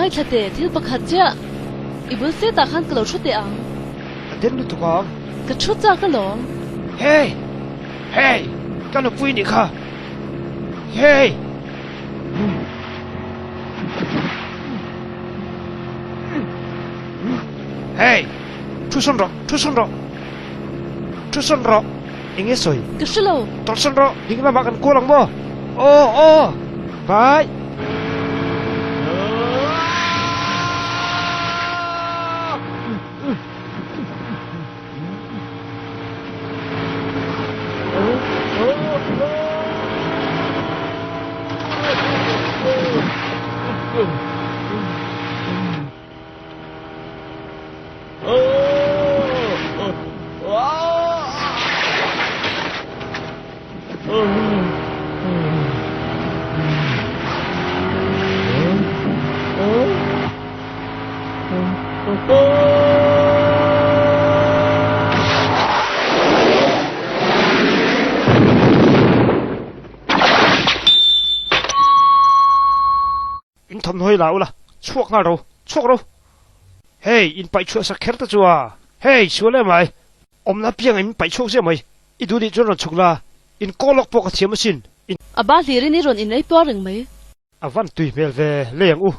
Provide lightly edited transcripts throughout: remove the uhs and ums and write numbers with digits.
Ngaithla teh, thil pakhat chiah. I bul setah khan ka lo thu teh ang. A den lutuk ang. Ka thu chak alawm. Hey! Hey! Ka nupui nih kha! Hey! Hey! Thu sawn rawh! Thu sawn rawh! Thu sawn rawh! Eng nge sawi? Ka hre lo. Tawlh sawn rawh! Ding lamah kan kual ang maw? Aw! Aw! Bye! In thawmhnaw hi la ula, chhuak nghal ro, chhuak ro. Hei, in paih chhuah sak kher te chu a, hei, sual em ai. Awmna piang in paih chhuak ziah mai, i duh nih chuan rawn chhuk la, in kaw lawk pawh ka thiam asin, in. A ba hlirin i rawn in ei puar reng mai. A van tui hmel ve lei ang u.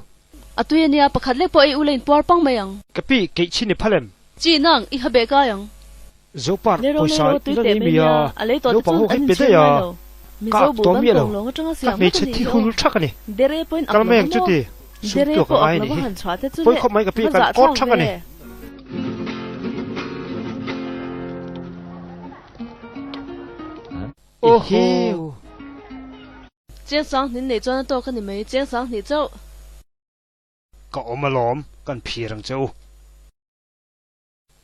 A tui ania, pakhat lek pawh ei ula in puar pang mai ang. Ka pi, keih chhin i phal em? Chi nang, i ha beh kai ang. Zopar, pawisa i la nei mi a, naupang ho hi pe daih a, ka ak tawh miah lo, ka hmeichhe thi hul thak a ni, kal mai ang chuti, sum tuak a ngai a nih hi, pawi khawp mai ka pi kan kawt thak a ni. Ehe. Cheng sanghnih nei chuan a tawk a ni mai, cheng sanghnih chauh. Ka awm alawm, kan phir ang che u.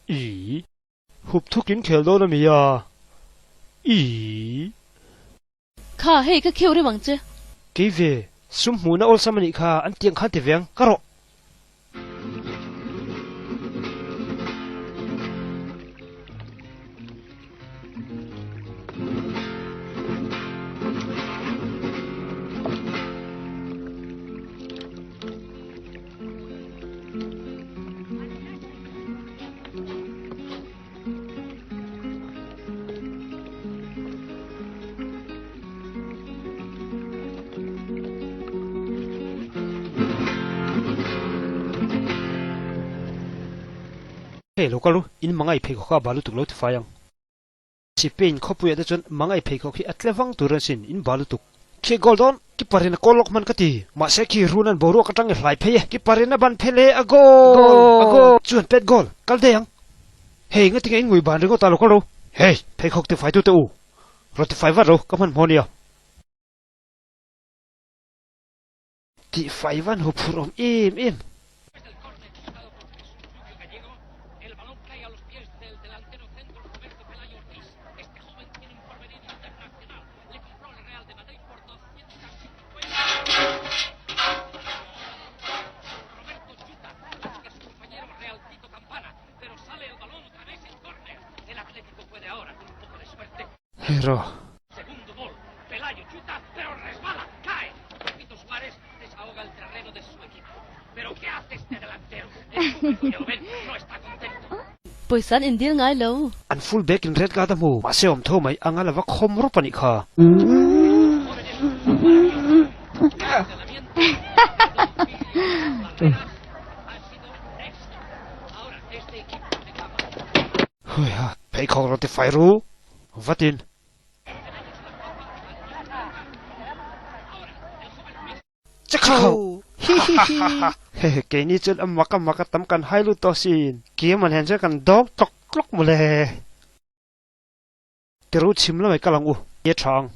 Ii. Hup thukin khel dawn a mi a? Ii. Kha, hei ka kheu reuh ang che. Kei ve, sum hmuhna awlsam a nih kha, an tiang khan ti ve ang, ka rawh. Hei lo kal u, in mangai pheikhawk a balu tuk lo tifai ang. Spain khawpuiah te chuan mangai pheikhawk hi a tle vang tur a sin, in balu tuk. Khi goal dawn, keeper in a call lawk hman ka ti. Mahse khi run an boruak atang i hlai phei e. Keeper in a ban phel e, a goal! A goal! Chuan pet goal, kal daih ang. Hei, ngatinge in ngui ban ringawt a lo kal ro. Hei, pheikhawk tifai tute u, rawn tifai vat ro, ka hmanhmawh nia. Tih fai van hu phurh awm em em. Hero. Pawisa an indil ngai lo. An full back in red card a hmu. Mahse awm tho mai anga lova khawm rawp a nih kha. Huiha, pheikhawk rawn ti fai ru vatin. Chakho! Hihihi! Hehe, keini chuan a mak a mak a tam kan hai lut tawh sin. Kiam an hen chuan kan dawng tlawk tlawk mawle. Tiru chhim lamai kal ang u, nia tha ang.